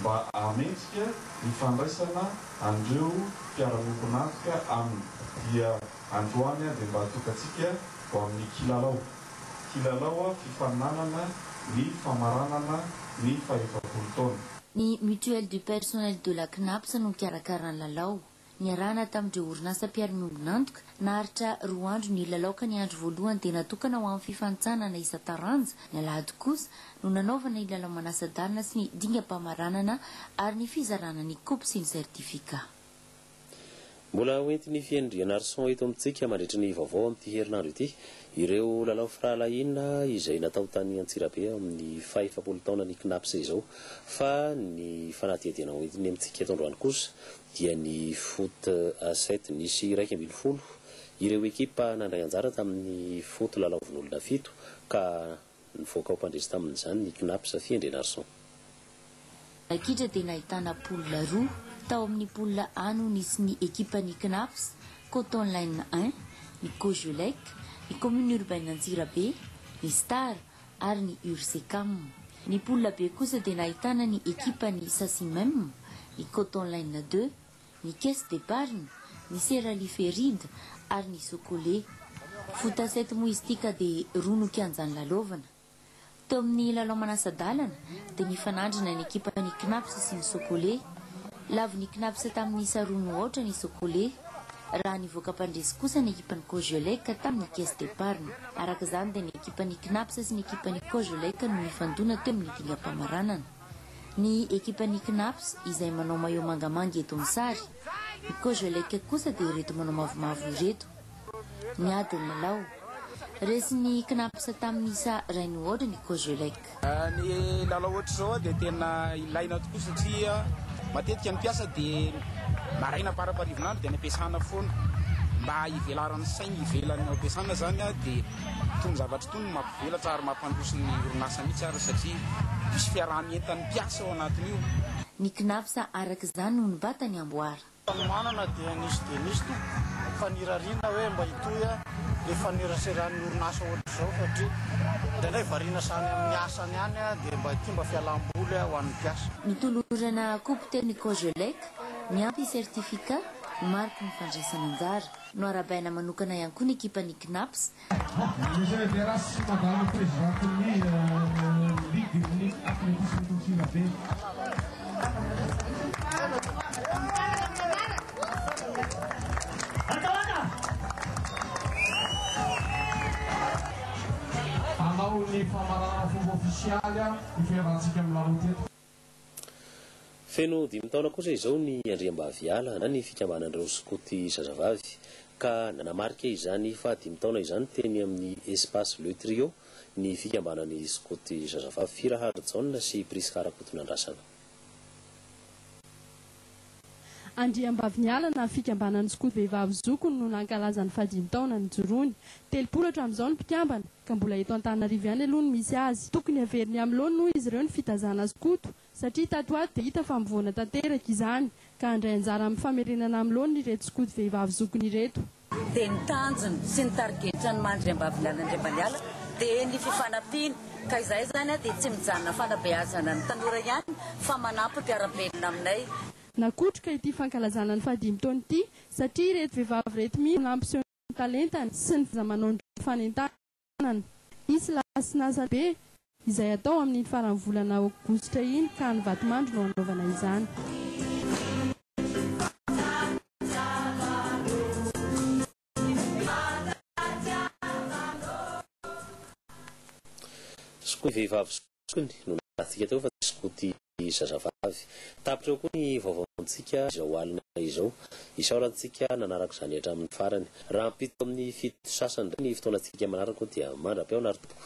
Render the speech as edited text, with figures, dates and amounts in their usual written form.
mba hahamendrika ny fandraisana an'ireo mpiara-miombon'antoka aminy dia androany dia mba atokantsika ho amin'ny kilalao. Kilalao fifaninanana ny famaranana ny fahefapolo taona. Ny Mutuelle du Personnel de la Cnaps no nikarakara ny lalao. Niarahana tamin'ireo orinasa mpiara-miombon'antoka, naharitra roa andro ny lalao ka ny andro voalohany dia natokana ho amin'ny fifanintsanana isan-taranja, ny alahady kosa no nanaovana ny lalao manasa-dalana sy ny dingam-pamaranana ary ny fizarana ny kopy sy ny certificat. Mbola hoentin'i Fianrianarison eto amintsika mandritry ny vaovao amin'ity herinandro ity ireo lalao firahalahiana izay natao tany Antsirabe amin'ny fahefapolo taonan'ny Cnaps izao fa ny fanadihadiana hoentiny amintsika eto androany kosa dia ny foot à sept. Nisy 11 ireo ekipa nandray anjara tamin'ny foot lalaovin'olona fito ka nivoaka ho mpandresy tamin'izany ny Cnaps Fiandrianarison. Kitra dia nahitana poule roa. Tao amin'ny poule A no nisy ny ekipan'ny Cnaps, Coton Line un, ny Cogelec, ny Commune Urbaine Antsirabe, ny Star ary ny Ursecam. Ny poule B kosa dia nahitana ny ekipan'ny Sacimem, ny Coton Line deux, ny Caisse d'Epargne, ny Seraliferide ary ny Socolait. Foot à sept moa izy ity ka dia roa no kianja nilalaovana. Teo amin'ny lalao manasa-dalana dia nifanandrina ny ekipan'ny Cnaps sy ny Socolait. Lavon'ny Cnaps tamin'ny isa roa no aotra ny Socolait. Raha nivoaka mpandresy kosa ny ekipan'ny Cogelec tamin'ny Caisse d'Epargne. Araka izany dia ny ekipan'ny Cnaps sy ny ekipan'ny Cogelec no nifandona teo amin'ny dingam-pamaranana. Ny ekipan'ny Cnaps izay manao maillot mangamanga eto amin'ny sary. Ny Cogelec kosa dia ireto manao mavomavo ireto. Niady ny lalao. Resin'ny Cnaps tamin'ny isa iray no aotra ny Cogelec. Ny lalao ohatr'izao dia tena ilaina tokoa satria matetika ny mpiasa dia maraina am-paraparivin'andro dia any am-piasana foana. Mba hivelaran'ny sainy ivelan'ny ao am-piasana izany dia itony zavatra itony no mampivelatra ary mampandroso ny orinasa mihitsy ary satria misy fiaraha-mientan'ny mpiasa ao anatin'io. Ny Cnaps araka izany no nibata ny amboara. Fanomanana dia nisy dia nisy tompoko fa nirariana hoe mba hitohy le faneraseran'ny orinasa ohatr'izao satria indraindray variana samy amin'ny asany ihany dia mba ity mba fialam-boly ho an'ny mpiasa. Nitolorana kopy teo ny Cogelec, niampy certificat ho mariky ny fandraisana anjara. Noarahabaina manokana ihany koa ny ekipan'ny Cnaps. Monsieur le DRH sy Madame Présidente-n'ny Ligue-n'ny Athlétisme eto Antsirabe. Hanao ny famaranana fomba ofisialy ny fiarahantsika milalao teto. Feno dimy taona kosa izao ny Andriambaviala na ny fikambanan'ireo skoto zazavavy ka nanamarika izany fahadimy taona izany teny amin'ny Espace Le Trio ny fikambanan'ny skoto zazavavy Fira Harijaona sy Prisca Rakotonandrasana. Andriambaviniala na fikambanan'ny skoto vehivavy zokiny no nankalaza ny fahadimy taona nijoroany. 30 hatramin'izao ny mpikambana, ka mbola eto Antananarivo ihany aloha no misy azy. Tokony haveriny amin'ny laoniny hoy izy ireo ny fitazana skoto, satria tato ho ato dia hita fa mivoana tanteraka izany, ka handray anjara amin'ny famerenana amin'ny laoniny ireto skoto vehivavy zokiny ireto. Dia ny tanjona sy ny tarigetran'ny maha Andriambavilala Andriambaniala dia ny fifanampiana, ka izahay izany dia tsy mijanona fanabeazana ny tanora ihany fa manampy mpiara-belona aminay. Nakotroka ity fankalazana ny fahadimy taona ity satria ireto vehivavy ireto mihitsy no nampiseho ny talentany sy ny fahaiza-manao ny fanentanana. Hisy lasinasa be izay hatao amin'iny faran'ny volana aogositra iny ka any Vatomandry no hanaovana izany. Skoto vehivavy zokiny no nalatsika teo fa tsy skoto zazavavy. Tapitra eo koa ny vaovaontsika izao alina izao. Isaorantsika nanaraka izany hatramin'ny farany. Rahampitso amin'ny fito sasany indray ny fotoanantsika manaraka dia mandra-pihaona ry tompoko.